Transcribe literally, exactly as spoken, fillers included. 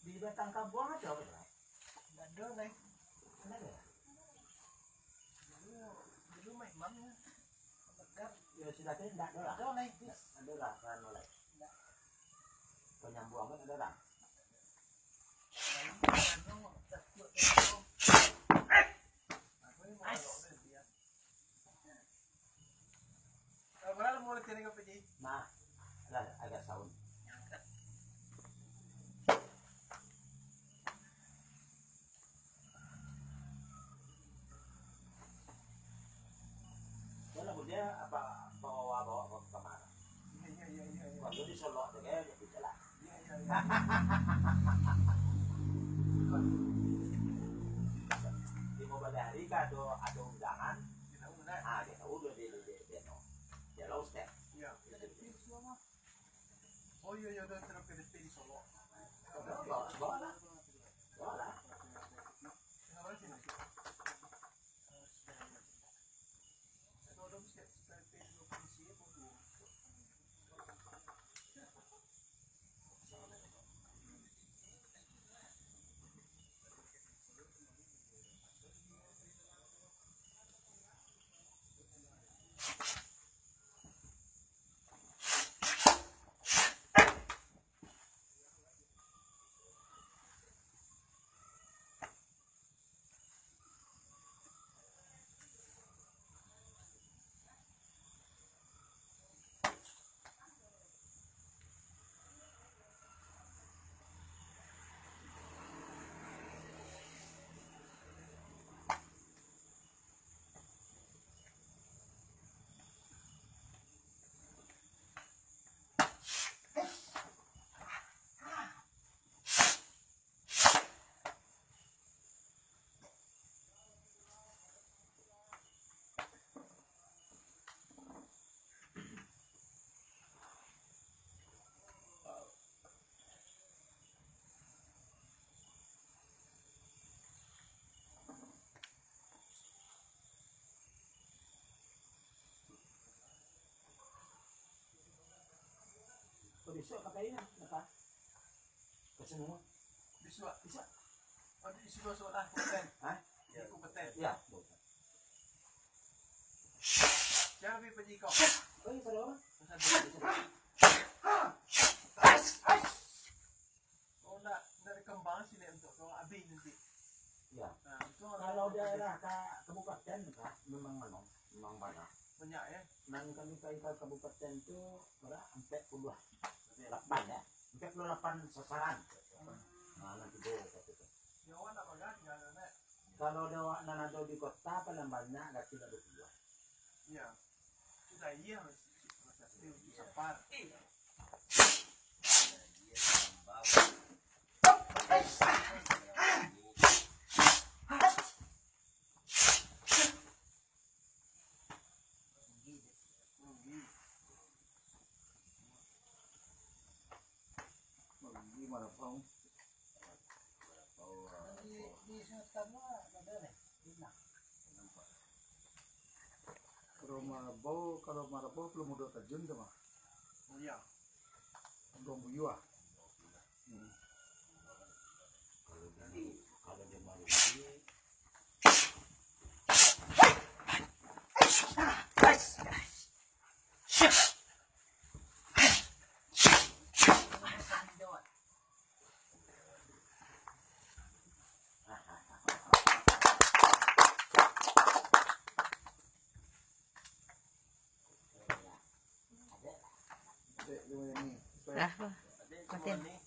Di batang kabuang ado, Bang? Ndak ado, Lai. Ndak ado? Dulu, dulu memang, ya. Yo, sudah tu ndak ado lah. Ado, Lai. Ndak ado lah, anu, Lai. Ndak. Penyambung pun ado lah. Lai, anu, tak kuat, tak kuat. Apa yang mau Ais. Nah, lah agak saun. Walau dia apa, bawa-bawa ke kamar. Iya, iya, iya, iya, iya. Kalau di Solok tu, kayak gitu lah. Di mau balik hari ka ado, ado undangan. Ah, dia tahu dia, dia, dia, dia, no. Dia lah ustaz. Iya. Oh, iya, iya, udah terus ke depan di Solok. Bawa, bawa lah. Bawa lah. Kenapa sih? Kalau bisuak pakai ini, apa? Ke semua. Bisuak. Bisuak. Oh, di sini masuk lah, kompeten. Hah? Di kompeten. Ya, betul. Jangan lebih pergi kau. Oh, iya, pada orang. Pasal dia. Kalau ndak, ndak dikembang sini untuk kau, habis nanti. Ya. Nah, itu orang. Kalau daerah ka-, kabupaten, Kak, memang anu, memang banyak. Banyak, ya? Nan kami ka, ka kabupaten tu, bara, ampek puluah lapan, ya. Ampek puluah lapan sasaran. Hmm. Nah, nanti dia kata tu. Nyawa ndak banyak, tinggal, Nek. Kalau ada awak nan ado di kota, paling banyak kaki dak dua puluah. Iya. Sudah iya, Mas. Mas Sakti untuk Sapar. Rugi. Rugi marapau. Di, di Sumatera ada deh, pernah. Kalau marabau, kalau marabau belum udah terjun tu mah. Oh iya. Belum buyuah. Hmm. Kalau dia, kalau dia malu, Dah, matiin.